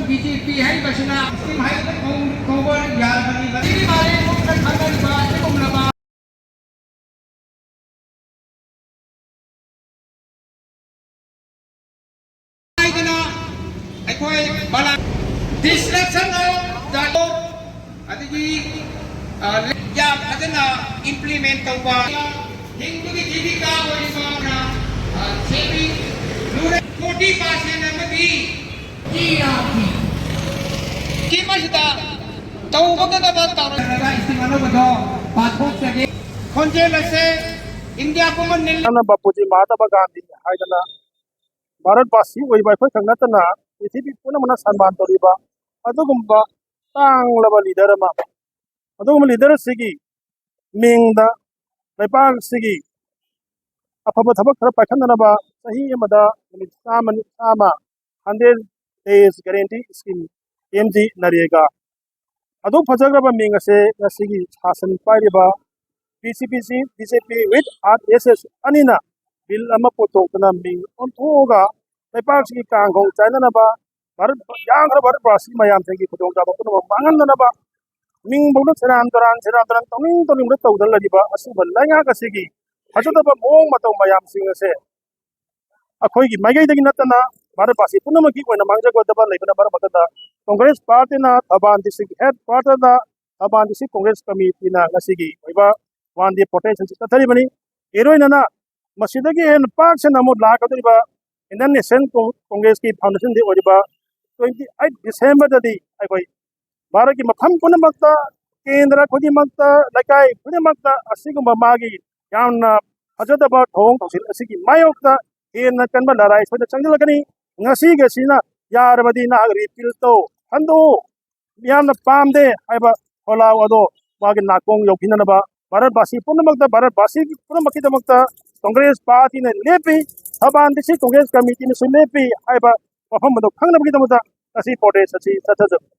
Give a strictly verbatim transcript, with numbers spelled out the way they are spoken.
B J ꯄꯤ ꯍꯥꯏꯔꯤꯕꯁꯤꯅ scheme ꯍꯥꯏꯕꯗ ꯀꯧ-, ꯀꯧꯕ ꯌꯥꯔꯕꯅꯤꯕ꯫ ꯁꯤꯒꯤ ꯃꯥꯂꯦꯝ ꯄꯨꯝꯅ ꯈꯪꯅꯔꯤꯕ ꯑꯁꯤꯒꯨꯝꯂꯕ ꯍꯥꯏꯗꯅ ꯑꯩꯈꯣꯏ ꯕꯂꯥ distraction of the law ꯑꯗꯒꯤ, ꯑ, ꯌꯥꯝ ꯐꯖꯅ implement ꯇꯧꯕ, ꯍꯤꯡꯕꯒꯤ ꯖꯤꯕꯤꯀꯥ ꯑꯣꯏꯔꯤꯕ, ꯑ, saving rural forty percent ꯑꯃꯗꯤ ꯁ꯭ꯀꯤꯝ ꯑꯁꯤꯗ ꯇꯧꯕꯒꯗꯕ ꯇꯧꯔꯒ ꯁ꯭ꯀꯤꯝ ꯑꯅꯧꯕꯗꯣ ꯄꯥꯡꯊꯣꯛꯆꯒꯦ꯫ ꯈꯣꯟꯖꯦꯜ ꯑꯁꯦ ꯏꯟꯗꯤꯌꯥ ꯄꯨꯝꯕ ꯅꯤꯜ ꯅꯪꯅ ꯕꯥꯄꯨꯖꯤ ꯃꯍꯥꯇꯃꯥ ꯒꯥꯟꯙꯤ ꯍꯥꯏꯗꯅ ꯚꯥꯔꯠ ꯚꯥꯁꯤ ꯑꯣꯏꯕ ꯑꯩꯈꯣꯏ ꯈꯛ ꯅꯠꯇꯅ ꯄ꯭ꯔꯤꯊꯤꯕꯤ ꯄꯨꯝꯅꯃꯛꯅ ꯁꯟꯃꯥꯟ ꯇꯧꯔꯤꯕ ꯑꯗꯨꯒꯨꯝꯕ ꯇꯥꯡꯂꯕ ꯂꯤꯗꯔ ꯑꯃ, ꯑꯗꯨꯒꯨꯝꯕ ꯂꯤꯗꯔ ꯑꯁꯤꯒꯤ ꯃꯤꯡꯗ ꯂꯩꯕꯥꯛ ꯑꯁꯤꯒꯤ ꯑꯐꯕ ꯊꯕꯛ ꯈꯔ ꯄꯥꯏꯈꯠꯅꯅꯕ ꯆꯍꯤ ꯑꯃꯗ ꯅꯨꯃꯤꯠ ꯆꯥꯝꯃ, ꯆꯥꯝꯃ, hundred days guarantee scheme, M G ꯅꯔꯦꯒꯥ꯫ ꯑꯗꯨꯛ ꯐꯖꯈ꯭ꯔꯕ ꯃꯤꯡ ꯑꯁꯦ ꯉꯁꯤꯒꯤ ꯁꯥꯁꯟ ꯄꯥꯏꯔꯤꯕ B J P, B J P with R S S ꯑꯅꯤꯅ ꯕꯤꯜ ꯑꯃ ꯄꯨꯊꯣꯛꯇꯨꯅ ꯃꯤꯡ ꯑꯣꯟꯊꯣꯛꯑꯒ ꯂꯩꯕꯥꯛꯁꯤꯒꯤ ꯀꯥꯡꯈꯣꯡ ꯆꯥꯏꯅꯅꯕ, ꯚꯥꯔꯠ, ꯌꯥꯝꯈ꯭ꯔꯕ ꯚꯥꯔꯠ ꯚꯥꯁꯤ ꯃꯌꯥꯝꯁꯤꯡꯒꯤ ꯈꯨꯗꯣꯡꯆꯥꯕ ꯄꯨꯝꯅꯃꯛ ꯃꯥꯡꯍꯟꯗꯅꯕ, ꯃꯤꯡꯐꯧꯗ ꯁꯦꯔꯥꯟ ꯇꯨꯔꯥꯟ, ꯁꯦꯔꯥꯟ ꯇꯨꯔꯥꯟ ꯇꯧꯅꯤꯡ ꯇꯧꯅꯤꯡꯕꯗ ꯇꯧꯗꯅ ꯂꯩꯔꯤꯕ ꯑꯁꯤꯒꯨꯝꯕ ꯂꯩꯉꯥꯛ ꯑꯁꯤꯒꯤ ꯐꯖꯗꯕ ꯃꯑꯣꯡ ꯃꯇꯧ ꯃꯌꯥꯝꯁꯤꯡ ꯑꯁꯦ ꯑꯩꯈꯣꯏꯒꯤ ꯃꯥꯏꯀꯩꯗꯒꯤ ꯅꯠꯇꯅ ꯚꯥꯔꯠ ꯚꯥꯁꯤ ꯄꯨꯝꯅꯃꯛꯀꯤ ꯑꯣꯏꯅ ꯃꯥꯡꯖꯒꯗꯕ ꯂꯩꯕꯅ ꯃꯔꯝ ꯑꯗꯨꯅ ꯀꯣꯡꯒ꯭ꯔꯦꯁ ꯄꯥꯔꯇꯤꯅ ꯊꯧꯕꯥꯜ district headquarterꯗ ꯊꯧꯕꯥꯜ district ꯀꯣꯡꯒ꯭ꯔꯦꯁ ꯀꯃꯤꯇꯤꯅ ꯉꯁꯤꯒꯤ ꯑꯣꯏꯕ one day protest ꯑꯁꯤ ꯆꯠꯊꯔꯤꯕꯅꯤ꯫ ꯏꯔꯣꯏꯅꯅ ꯃꯁꯤꯗꯒꯤ ꯍꯦꯟꯅ ꯄꯥꯛ ꯁꯟꯅ ꯑꯃꯨꯛ ꯂꯥꯛꯀꯗꯧꯔꯤꯕ Indian National Con-, Congressꯀꯤ foundation day ꯑꯣꯏꯔꯤꯕ twenty eight Decemberꯗꯗꯤ ꯑꯩꯈꯣꯏ ꯚꯥꯔꯠꯀꯤ ꯃꯐꯝ ꯄꯨꯝꯅꯃꯛꯇ, ꯀꯦꯟꯗ꯭ꯔ ꯈꯨꯗꯤꯡꯃꯛꯇ, ꯂꯩꯀꯥꯏ ꯈꯨꯗꯤꯡꯃꯛꯇ ꯑꯁꯤꯒꯨꯝꯕ ꯃꯥꯒꯤ ꯌꯥꯝꯅ ꯐꯖꯗꯕ ꯊꯧꯑꯣꯡ ꯊꯧꯁꯤꯜ ꯑꯁꯤꯒꯤ ꯃꯥꯌꯣꯛꯇ ꯍꯦꯟꯅ ꯀꯟꯕ ꯂꯔꯥꯏ ꯁꯣꯏꯗ ꯆꯪꯁꯤꯜꯂꯛꯀꯅꯤ꯫ ꯉꯁꯤꯒꯤ ꯑꯁꯤꯅ ꯌꯥꯔꯕꯗꯤ ꯅꯍꯥꯛ repeal ꯇꯧ, ꯍꯟꯗꯣꯛꯎ, ꯃꯤꯌꯥꯝꯅ ꯄꯥꯝꯗꯦ ꯍꯥꯏꯕ ꯈꯣꯜꯂꯥꯎ ꯑꯗꯣ ꯃꯥꯒꯤ ꯅꯥꯀꯣꯡ ꯌꯧꯕꯤꯅꯅꯕ ꯚꯥꯔꯠ ꯚꯥꯁꯤ ꯄꯨꯝꯅꯃꯛꯇ, ꯚꯥꯔꯠ ꯚꯥꯁꯤ ꯄꯨꯝꯅꯃꯛꯀꯤꯗꯃꯛꯇ ꯀꯣꯡꯒ꯭ꯔꯦꯁ ꯄꯥꯔꯇꯤꯅ ꯂꯦꯞꯄꯤ, ꯊꯧꯕꯥꯜ district ꯀꯣꯡꯒ꯭ꯔꯦꯁ ꯀꯃꯤꯇꯤꯅꯁꯨ ꯂꯦꯞꯄꯤ ꯍꯥꯏꯕ ꯋꯥꯐꯝ ꯑꯗꯨ ꯈꯪꯅꯕꯒꯤꯗꯃꯛꯇ ꯉꯁꯤ protest ꯑꯁꯤ ꯆꯠꯊꯖꯕꯅꯤ꯫